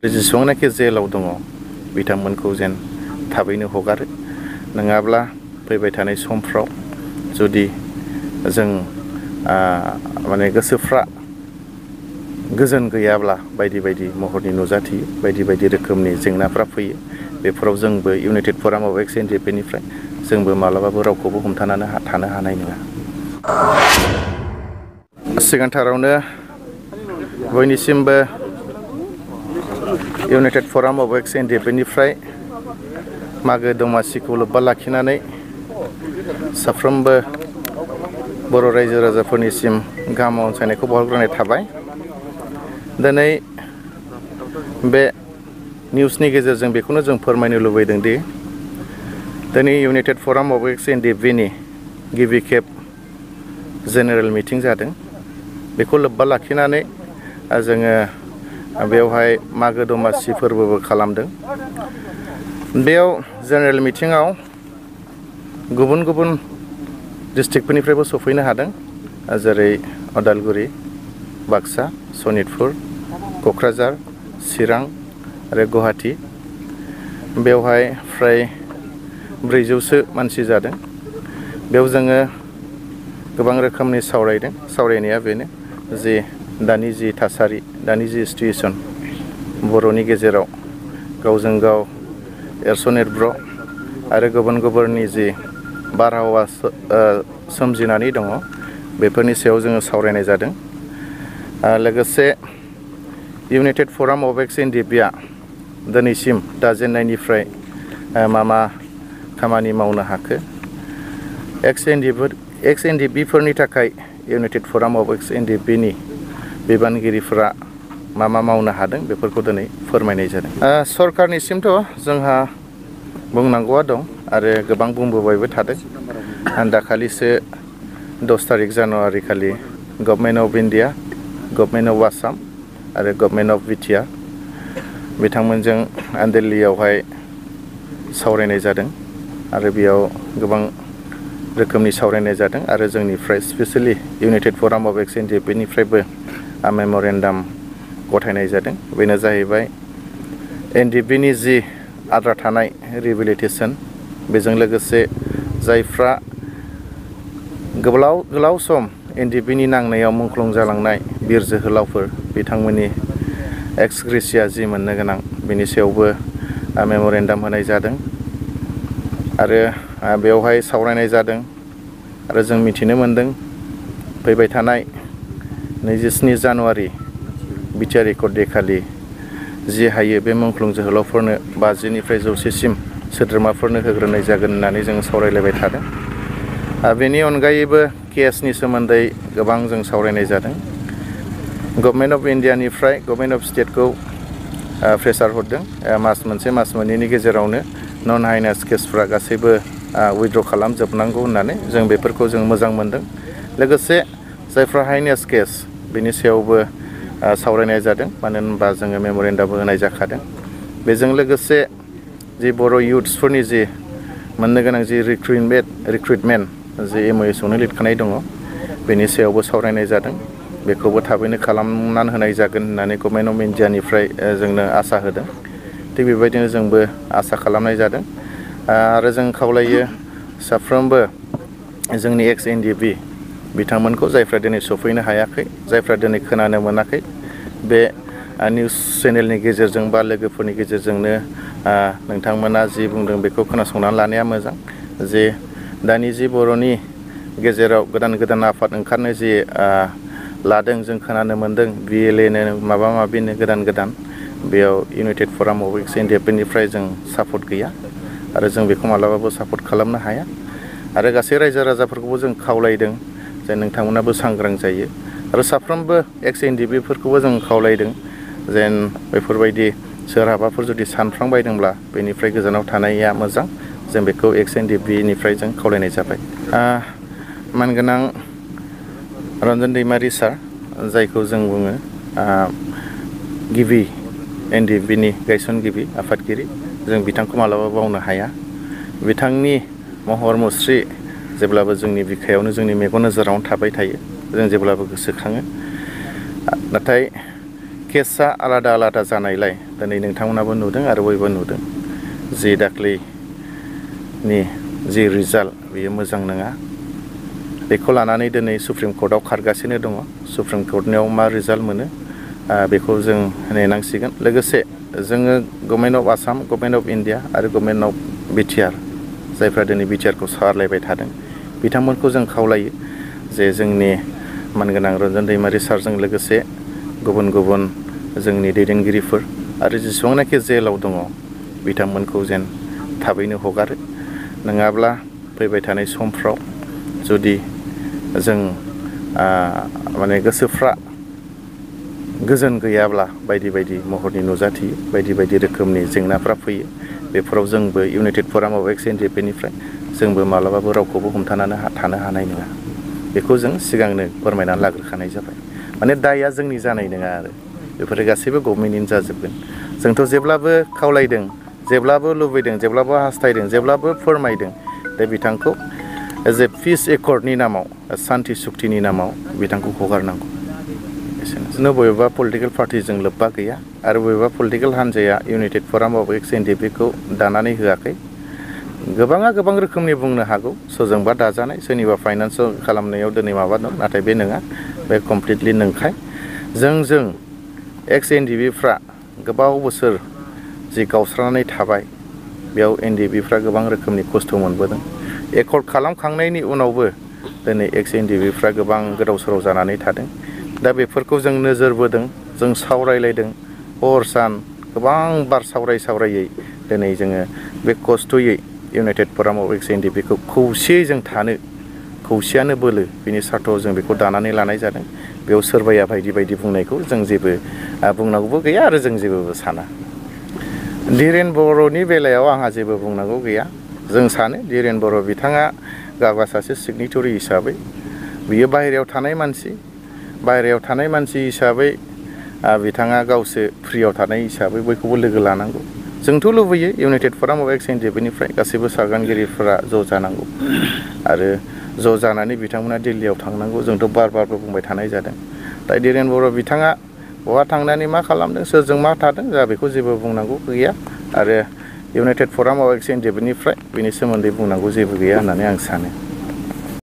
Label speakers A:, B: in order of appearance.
A: जेसेबांनाखि जेलाव दङ बिथांमोनखौ जेन थाबैनो हगारो, नङाब्ला फैबाय थानाय समफ्राव जुदि जों माने गोसोफ्रा गोजोन गैयाब्ला बायदि बायदि महरनि नुजाथियो, बायदि बायदि रोखोमनि जेंनाफ्रा फैयो। बेफोराव जोंबो इउनाइटेड फराम अफ एक्स एनडिएफबि निफ्राय जोंबो मालाबाबो रावखौबो हमथानानै थानो हानाय नङा। सिगांथारावनो बयनिसिमबो इउनाइटेड फराम अफ एक्स एनडिएफबि निफ्राय मागो दमासिखौ लोब्बा लाखिनानै साफ्रोमबो बर' रायजो राजाफोरनिसिम गाहाम अनसायनायखौ बावहरग्रोनाय थाबाय। दिनै बे निउसनि गेजेरजों बेखौनो जों फोरमायनो लुबैदों दि दिनै इउनाइटेड फराम अफ एक्स एनडिएफबि नि गिबि खेब जेनेरेल मिटिं जादों। बेखौ लोब्बा लाखिनानै जोङो बेवहाय मागो दमासि फोरबोबो खालामदों। बेयाव जेनेरेल मिटिङाव गुबुन गुबुन डिस्ट्रिक्टफोरनिफ्रायबो सफैनो हादों, जेरै उदालगुरि, बाक्सा, सनितपुर, क'क्राझार, चिरां आरो गुवाहाटि। बेवहाय फ्राय 400सो मानसि जादों। बेयाव जोङो गोबां रोखोमनि सावरायदों। सावरायनाया बेनो जे दानि जि थासारि, दानि जि सिटुएसन, बर'नि गेजेराव गावजों गाव एरसन एरब्र' आरो गुबुन गुबुननि जि बारहावा सोमजिनानै दङ, बेफोरनि सायाव जोङो सावरायनाय जादों। लोगोसे इउनाइटेड फराम अफ एक्स एनडिएफबिआ दिनैसिम दाजेननायनिफ्राय मा खामानि मावनो हाखो, एक्स एनडिएफबिफोरनि थाखाय इउनाइटेड फराम अफ एक्स एनडिएफबिनि बिबानगिरिफोरा मा मावनो हादों, बेफोरखौ दिनै फोरमायनाय जादों। सरकारनिसिमथ' जोंहा बुंनांगौआ दं आरो गोबां बुंबोबायबो थादों। दाखालिसो 10 तारिख जानुवारि खालि government of India, government of Assam आरो गभर्नमेन्ट अफ बिटिआर बिथांमोनजों दिल्लीयावहाय सावरायनाय जादों आरो बेयाव गोबां रोखोमनि सावरायनाय जादों आरो जोंनिफ्राय स्पेसियेलि इउनाइटेड फराम अफ एक्स एनडिएफबिनिफ्रायबो मेम'रेन्डाम गथायनाय जादों। बेनो जाहैबाय एनडिएफबिनि जि आद्रा थानाय रिहेबिलिटेसन, बेजों लोगोसे जायफ्रा गोलाव सम एनडिएफबिनि नांनायाव मुंख्लं जालांनाय बिर जोहोलावफोर, बिथांमोननि एक्स ग्रेसिया जि मोननो गोनां, बेनि सायावबो मेम'रेन्डाम होनाय जादों आरो बेवहाय सावरायनाय जादों। आरो जों मिथिनो मोन्दों फैबाय थानाय 27 जानुवारि बिटिआर रेकर्ड डे खालि जि हायो बे मुंख्लं जोहोलावफोरनो 50निफ्राय 100सिम सोद्रोमाफोरनो होग्रोनाय जागोन होननानै जों सावरायलायबाय थादों। बेनि अनगायैबो केसनि सोमोन्दै गोबां जों सावरायनाय जादों। गभर्नमेन्ट अफ इन्डियानिफ्राय गभर्नमेन्ट अफ स्टेटखौ प्रेसार हरदों मास मोनसे मास मोननैनि गेजेरावनो नन हाइनास केसफ्रा गासैबो उइथड्र खालामजोबनांगौ होननानै जों बेफोरखौ जों मोजां मोनदों। लोगोसे जायफ्रा हाइनास केस, बेनि सायावबो सावरायनाय जादों, मानो होनबा जोङो मेम'रेन्डामबो होनाय जाखादों। बेजों लोगोसे जि बर' इयुथ्सफोरनि जि मोननो गोनां जि रिक्रुइटमेन्ट जि MOSआवनो लिरखानाय दङ, बेनि सायावबो सावरायनाय जादों। बेखौबो थाबैनो खालामनानै होनाय जागोन होननानै गभर्नमेन्ट अफ इन्डियानिफ्राय जोंनो आसा होदों। थिग बेबायदिनो जोंबो आसा खालामनाय जादों आरो जों खावलायो साफ्रोमबो जोंनि एक्स एनडिएफबि बिथांमोनखौ, जायफ्रा दिनै सफैनो हायाखै, जायफ्रा दिनै खोनानो मोनाखै, बे निउस चेनेलनि गेजेरजों बा लोगोफोरनि गेजेरजोंनो नोंथांमोना जि बुंदों बेखौ खोनासंनानै लानाया मोजां। जे दानि जि बर'नि गेजेराव गोदान आफाद ओंखारनो जि लादों, जों खोनानो मोन्दों BLAनो माबा माबिनो गोदान बेयाव इउनाइटेड फराम अफ एक्स एनडिएफबिनिफ्राय जों सापर्ट गैया आरो जों बेखौ मालाबाबो सापर्ट खालामनो हाया। आरो गासै रायजो राजाफोरखौबो जों खावलायदों जे नोंथांमोनाबो सांग्रां जायो आरो साफ्रोमबो एक्स एनडिएफबिफोरखौबो जों खावलायदों जेन बेफोरबायदि सोरहाबाफोर जुदि सानफ्लांबायदोंब्ला बेनिफ्राय गोजानाव थानाया मोजां। जों बेखौ एक्स एनडिएफबिनिफ्राय जों खावलायनाय जाबाय। मानगोनां रन्जन दैमारि सार, जायखौ जों बुङो गिबि एनडिएफबिनि गायसनगिरि आफादगिरि, जों बिथांखौ मालाबा बावनो हाया। बिथांनि महर मुस्रि जेब्लाबो जोंनि बिखायावनो, जोंनि मेगन नोजोरावनो थाबाय थायो। जों जेब्लाबो गोसोखाङो। नाथाय केसा आलादा आलादा जानायलाय दिनै नोंथांमोनाबो नुदों आरो बयबो नुदों जे दाख्लैनि जि रिजाल्ट बेयो मोजां नङा। बेखौ लानानै दिनै सुप्रिम कर्टआव खारगासिनो दङ। सुप्रिम कर्टनियाव मा रिजाल्ट मोनो बेखौ जों नेनांसिगोन। लोगोसे जोङो government of Assam, government of India आरो गभर्नमेन्ट अफ बिटिआर जायफ्रा दिनै बिटिआरखौ सालायबाय थादों बिथांमोनखौ जों खावलायो जे जोंनि मानगोनां रन्जन दैमारि सारजों लोगोसे गुबुन गुबुन जोंनि दैदेनगिरिफोर आरो जेसेबांनाखि जेलाव दङ बिथांमोनखौ जेन थाबैनो हगारो। नङाब्ला फैबाय थानाय समफ्राव जुदि जों माने गोसोफ्रा गोजोन गैयाब्ला बायदि बायदि महरनि नुजाथियो, बायदि बायदि रोखोमनि जेंनाफ्रा फैयो। बेफोराव जोंबो इउनाइटेड फराम अफ एक्स एनडिएफबिनिफ्राय जोंबो माब्लाबाबो रावखौबो हमथानानै थानो हानाय नङा। बेखौ जों सिगांनो फोरमायनानै लाग्रोखानाय जाबाय। माने दाया जोंनि जानाय नङा आरो बेफोरो गासैबो गभर्नमेन्टनिनो जाजोबगोन। जोंथ' जेब्लाबो खावलायदों, जेब्लाबो लुबैदों, जेब्लाबो हास्थायदों, जेब्लाबो फोरमायदों दे बिथांखौ एज ए पिस एकर्डनि नामाव, सान्ति सुक्तिनि नामाव बिथांखौ हगारनांगौ। एसेनोसै। बबेबा पलिटिकेल पार्टिजों लोब्बा गैया आरो बबेबा पलिटिकेल हान्जाया इउनाइटेड फराम अफ एक्स एनडिएफबिखौ दानानै होआखै। गोबाङा गोबां रोखोमनि बुंनो हागौ, सोरजोंबा दाजानाय, सोरनिबा फाइनान्स खालामनायाव दिनै माबा दं, नाथाय बे नङा, बे कमप्लिटलि नंखाय। जों एक्स एनडिएफबिफ्रा गोबाव बोसोर जि गावस्रानानै थाबाय बेयाव एनडिएफबिफ्रा गोबां रोखोमनि खस्थ' मोनबोदों। एकर्ड खालामखांनायनि उनावबो दिनै एक्स एनडिएफबिफ्रा गोबां गोदाव सोराव जानानै थादों। दा बेफोरखौ जों नोजोर बोदों, जों सावरायलायदों, हर सान गोबां बार सावरायै दिनै जोङो बे खस्थ'यै इउनाइटेड फराम अफ एक्स एनडिएफबिखौ खौसेयै जों थानो, खौसेयानो बोलो, बिनि सार्थआव जों बेखौ दानानै लानाय जादों। बेयाव सोरबाया बायदि बायदि बुंनायखौ जों जेबो बुंनांगौबो गैया आरो जों जेबो साना। धीरेन बर'नि बेलायाव आंहा जेबो बुंनांगौ गैया। जों सानो धीरेन बर' बिथाङा गावहा सासे सिगनेटरि हिसाबै बियो बाहेरायाव थानाय मानसि, बाहेरायाव थानाय मानसि हिसाबै बिथाङा गावसो फ्रियाव थानाय हिसाबै बयखौबो लोगो लानांगौ। जोंथ' लुबैयो इउनाइटेड फराम अफ एक्स एनडिएफबिनिफ्राय गासैबो सागानगिरिफोरा ज' जानांगौ आरो ज' जानानै बिथांमोना दिल्लीयाव थांनांगौ। जोंथ' बार-बारबो बुंबाय थानाय जादों। दा धीरेन बर' बिथाङा बहा थांनानै मा खालामदों, सोरजों मा थादों, जा बेखौ जेबो बुंनांगौ गैया आरो इउनाइटेड फराम अफ एक्स एनडिएफबिनिफ्राय बेनि सोमोन्दै बुंनांगौ जेबो गैया होननानै आं सानो।